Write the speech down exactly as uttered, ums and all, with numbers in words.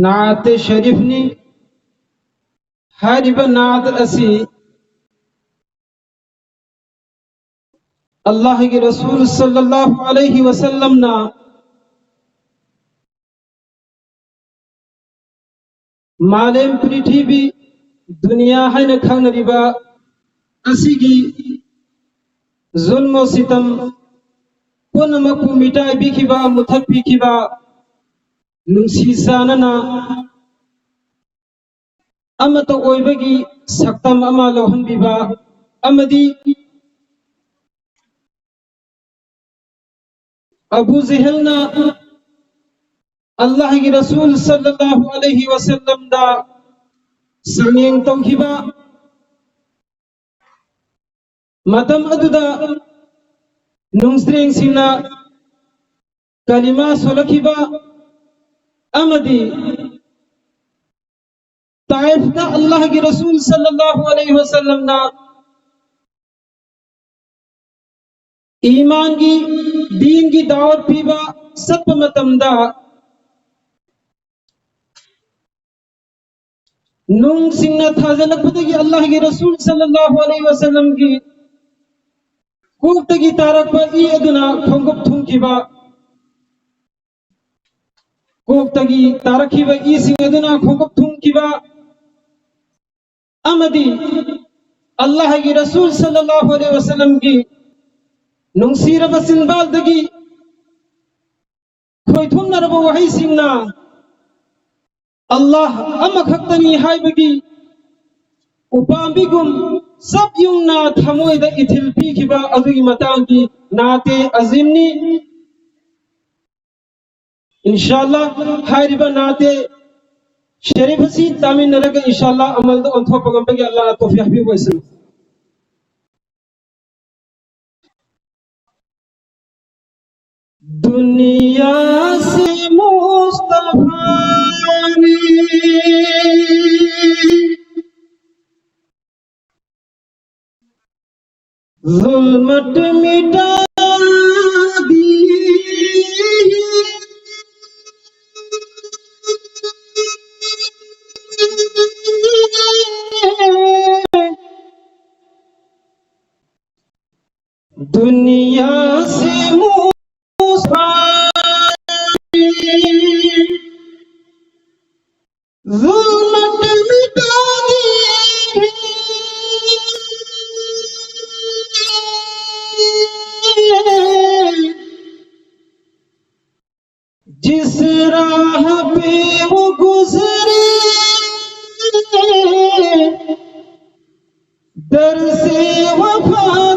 ꯅꯥꯠ ꯁꯔꯤꯐꯅꯤ꯫ ꯍꯥꯏꯔꯤꯕ ꯅꯥꯠ ꯑꯁꯤ ꯑꯜꯂꯥꯍꯒꯤ ꯔꯁꯨꯜ ꯁꯜꯂꯜꯂꯥꯍꯨ ꯑꯂꯩꯍꯤ ꯋꯁꯜꯂꯝꯅ ꯃꯥꯂꯦꯝ ꯄ꯭ꯔꯤꯊꯤꯕꯤ, ꯗꯨꯅꯤꯌꯥ ꯍꯥꯏꯅ ꯈꯪꯅꯔꯤꯕ ꯑꯁꯤꯒꯤ ꯖꯨꯜꯃꯣ ꯁꯤꯇꯝ ꯄꯨꯝꯅꯃꯛꯄꯨ ꯃꯤꯇꯥꯏꯕꯤꯈꯤꯕ, ꯃꯨꯊꯠꯄꯤꯈꯤꯕ, ꯅꯨꯡꯁꯤ ꯆꯥꯟꯅꯅ ꯑꯃꯠꯇ ꯑꯣꯏꯕꯒꯤ ꯁꯛꯇꯝ ꯑꯃ ꯂꯧꯍꯟꯕꯤꯕ ꯑꯃꯗꯤ ꯑꯕꯨ ꯖꯦꯍꯜꯅ ꯑꯜꯂꯥꯍꯒꯤ ꯔꯁꯨꯜ ꯁꯜꯂꯜꯂꯥꯍꯨ ꯑꯂꯩꯍꯤ ꯋꯁꯜꯂꯝꯗ ꯆꯥꯡꯌꯦꯡ ꯇꯧꯈꯤꯕ ꯃꯇꯝ ꯑꯗꯨꯗ ꯅꯨꯡꯖ꯭ꯔꯦꯡꯁꯤꯡꯅ ꯀꯂꯤꯃꯥ ꯁꯣꯜꯂꯛꯈꯤꯕ ꯑꯃꯗꯤ ꯇꯥꯏꯐꯇ ꯑꯜꯂꯥꯍꯒꯤ ꯔꯁꯨꯜ ꯁꯜꯂꯜꯂꯥꯍꯨ ꯑꯂꯩꯍꯤ ꯋꯁꯜꯂꯝꯅ ꯏꯃꯥꯟꯒꯤ, ꯗꯤꯟꯒꯤ ꯗꯥꯋꯠ ꯄꯤꯕ ꯆꯠꯄ ꯃꯇꯝꯗ ꯅꯨꯡꯁꯤꯡꯅ ꯊꯥꯖꯤꯜꯂꯛꯄꯗꯒꯤ ꯑꯜꯂꯥꯍꯒꯤ ꯔꯁꯨꯜ ꯁꯜꯂꯜꯂꯥꯍꯨ ꯑꯂꯩꯍꯤ ꯋꯁꯜꯂꯝꯒꯤ ꯀꯣꯛꯇꯒꯤ ꯇꯥꯔꯛꯄ ꯏ ꯑꯗꯨꯅ ꯈꯣꯡꯎꯞ ꯊꯨꯡꯈꯤꯕ, ꯀꯣꯛꯇꯒꯤ ꯇꯥꯔꯛꯈꯤꯕ ꯏꯁꯤꯡ ꯑꯗꯨꯅ ꯈꯣꯡꯎꯞ ꯊꯨꯡꯈꯤꯕ ꯑꯃꯗꯤ ꯑꯜꯂꯥꯍꯒꯤ ꯔꯁꯨꯜ ꯁꯜꯂꯜꯂꯥꯍꯨ ꯑꯂꯩꯍꯤ ꯋꯁꯜꯂꯝꯒꯤ ꯅꯨꯡꯁꯤꯔꯕ ꯆꯤꯟꯕꯥꯜꯗꯒꯤ ꯈꯣꯏꯊꯨꯝꯅꯔꯕ ꯋꯥꯍꯩꯁꯤꯡꯅ ꯑꯜꯂꯥꯍ ꯑꯃꯈꯛꯇꯅꯤ ꯍꯥꯏꯕꯒꯤ ꯎꯄꯥꯝꯕꯤꯒꯨꯝ ꯆꯞ ꯌꯨꯡꯅ ꯊꯃꯣꯏꯗ ꯏꯊꯤꯜ ꯄꯤꯈꯤꯕ ꯑꯗꯨꯒꯤ ꯃꯇꯥꯡꯒꯤ ꯅꯥꯇꯦ ꯑꯖꯤꯝꯅꯤ꯫ ꯏꯟꯁꯥꯜꯂꯥ, ꯍꯥꯏꯔꯤꯕ ꯅꯥꯇꯦ ꯁꯔꯤꯐ ꯑꯁꯤ ꯇꯥꯃꯤꯟꯅꯔꯒ ꯏꯟꯁꯥꯜꯂꯥ ꯑꯃꯜꯗ ꯑꯣꯟꯊꯣꯛꯄ ꯉꯝꯕꯒꯤ ꯑꯜꯂꯥꯍꯅ ꯇꯧꯐꯤꯛ ꯄꯤꯕ ꯑꯣꯏꯁꯅꯨ꯫ दुनिया से मुस्तफा ने जुल्मत मिटा दी। ظلمت مٹا دی ہے۔ جس راہ پہ وہ گزرے، در سے وفا